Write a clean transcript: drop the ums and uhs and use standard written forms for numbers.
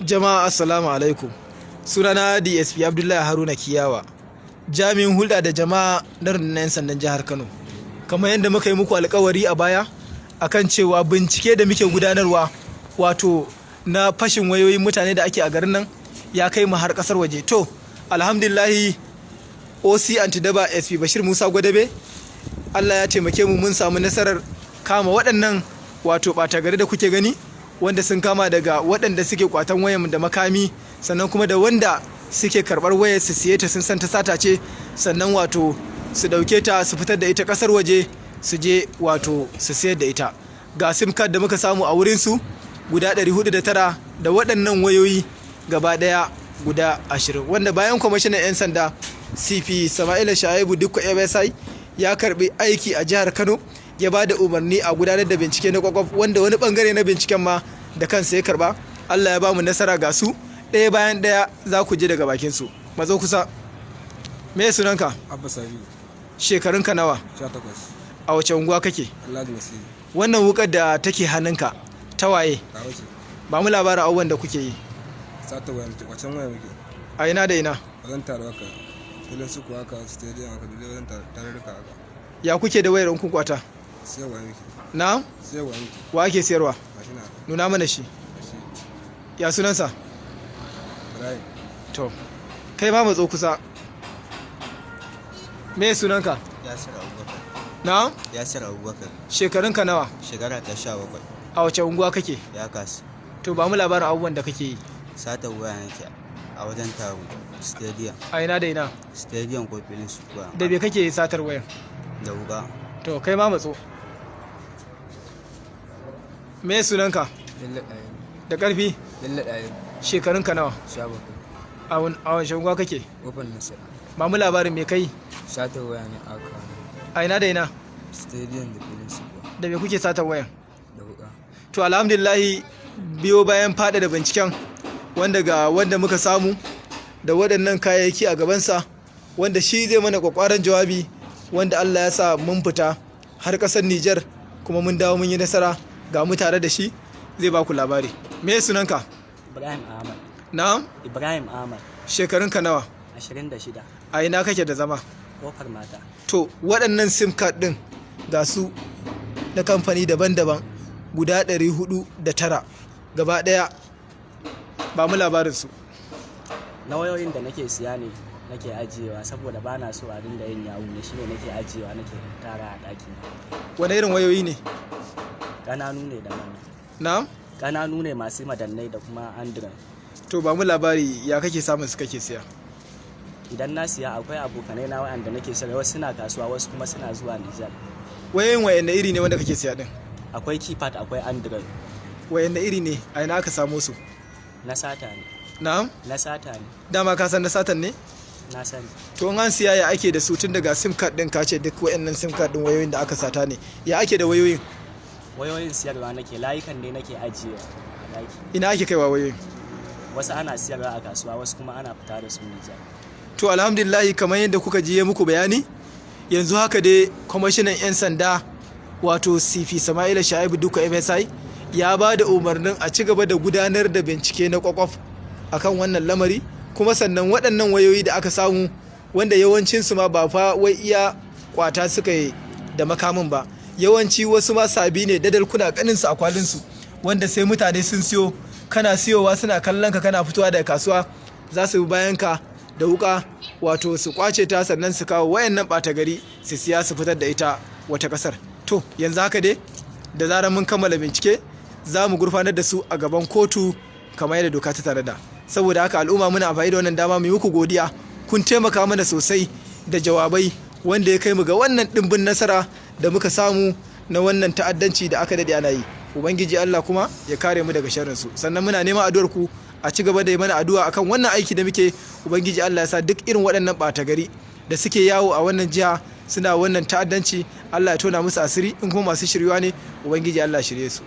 Jama'a, assalamu alaikum. Sunana DSP Abdullahi Haruna Kiyawa, jami'in hulɗa da jama'a na rundunar 'yan sandan jihar Kano. Kamar yadda muka yi muku alkawari a baya akan cewa bincike da muke gudanarwa, wato na fashin wayoyin mutane da ake a garin nan, ya kai mu har kasar waje. To, alhamdulillahi, OC Antidaba SP Bashir Musa Gwadabe, Allah ya taimake mu, mun samu nasarar kama waɗannan wato ɓata gari da kuke gani, wanda sun kama daga waɗanda suke kwatan wayan da makami, sannan kuma da wanda suke karɓar wayar su siye ta, sun san ta sata ce, sannan wato su ɗauke ta su fitar da ita ƙasar waje, su je wato su sayar da ita. Ga SIM card da muka samu a wurinsu guda 409 da waɗannan wayoyi gaba ɗaya guda 20, wanda bayan kwamishinan 'yan sanda CP Sama'ila Shaibu Dikko MSI ya karbi aiki a jihar Kano, ya ba da umarni a gudanar da bincike na kwakwaf, wanda wani bangare na binciken ma da kansa ya karba. Allah ya ba mu nasara, ga su ɗaya bayan ɗaya, za ku je daga bakin su. Matso kusa. Me sunanka? Abba Sabi. Shekarunka nawa? 18. A wace unguwa kake? Allah da Nasiri. Wannan wukar da take hannunka ta waye? Ta wace. Ba mu labarin abubuwan da kuke yi. Sata waya muke, kwacen waya muke. A ina da ina? Wajen taro haka, filin suku haka, stadium haka, dole wajen tarurruka haka. Ya kuke da wayar in kun kwata? Siyarwa muke. Na? Siyarwa muke. Wa ake siyarwa? Gashi na. Nuna mana shi. Gashi. Ya sunansa? Ibrahim. To, kai ma matso kusa. Me sunanka? Yasir Abubakar. Na? Yasir Abubakar. Shekarunka nawa? Shekara ta 17. A wace unguwa kake? Ya kasu. To, ba mu labarin abubuwan da kake yi. Sata waya nake a wajen taro, stadium. A ina da ina? Stadium ko filin sukuwa. Da me kake satar wayan? Da wuka. To, kai ma matso. Me sunanka? Bello Ɗahiru. Da ƙarfi. Bello Ɗahiru. Shekarunka nawa? 17. A wace unguwa kake? Kofar Nasara. Ba mu labarin me kai. Sata waya ne aka. A ina da ina? Stadium da filin sukuwa. Da me kuke satar wayan? Da wuka. To, alhamdulillahi, biyo bayan fada da binciken, wanda ga wanda muka samu da waɗannan kayayyaki a gabansa, wanda shi zai mana kwakwaran jawabi, wanda Allah ya sa mun fita har ƙasar Nijar kuma mun dawo, mun yi nasara, ga mu tare da shi, zai ba ku labari. Me sunanka? Ibrahim Ahmad. Na'am? Ibrahim Ahmad. Shekarunka nawa? 26. A ina kake da zama? Kofar Mata. To, waɗannan SIM card ɗin ga su na kamfani daban-daban guda 409 gaba ɗaya, ba mu labarinsu. Na wayoyin da nake siya ne nake ajiyewa, saboda ba na so a dinga yin yawo ne, shine nake ajiyewa, nake tara a ɗaki. Wani irin wayoyi ne? Ƙananu ne da manya. Na'am? Ƙananu ne masu madannai da kuma Android. To, ba mu labari, ya kake samun su kake siya? Idan na siya, akwai abokanai na waɗanda nake sayarwa, wasu suna kasuwa, wasu kuma suna zuwa Nijar. Wayoyin wayanne iri ne wanda kake siya din? Akwai keypad, akwai Android. Wayanne iri ne? A ina aka samo su? Na sata ne. Na'am? Na sata ne. Dama ka san na satan ne? Na sani. To, in an siya, ya ake da su, tun daga SIM card din ka ce duk wayannan SIM card din wayoyin da aka sata ne? Ya ake da wayoyin? Wayoyin siyarwa nake, layukan ne nake ajiyewa a ɗaki. Ina ake kaiwa wayoyin? Wasu ana siyarwa a kasuwa, wasu kuma ana fita da su Nijar. To, alhamdulillahi, kamar yadda kuka ji muku bayani, yanzu haka dai kwamishinan 'yan sanda, wato CP Sama'ila Sha'ibu Dikko MSI, ya ba da umarnin a ci gaba da gudanar da bincike na kwakwaf akan wannan lamari. Kuma sannan waɗannan wayoyi da aka samu, wanda yawancinsu ma ba fa wai iya kwata suka yi da makamin ba, yawanci wasu ma sabi ne dadal, kuna ganinsu a kwalinsu, wanda sai mutane sun siyo, kana siyowa suna kallon ka kana fitowa daga kasuwa, za su bi bayan ka da wuka, wato su kwace ta, sannan su kawo wayannan ɓata gari su siya, su fitar da ita wata ƙasar. To, yanzu haka dai da zarar mun kammala bincike, za mu gurfanar da su a gaban kotu kamar yadda doka ta tanada. Saboda haka, al'umma, muna amfani da wannan dama mu yi muku godiya. Kun taimaka mana sosai da jawabai wanda ya kai mu ga wannan ɗimbin nasara da muka samu na wannan ta'addanci da aka daɗe ana yi. Ubangiji Allah kuma ya kare mu daga sharrin su. Sannan muna neman addu'ar ku, a ci gaba da yi mana addu'a akan wannan aiki da muke. Ubangiji Allah ya sa duk irin waɗannan ɓata gari da suke yawo a wannan jiha suna wannan ta'addanci, Allah ya tona musu asiri. In kuma masu shiryuwa ne, Ubangiji Allah shirye su.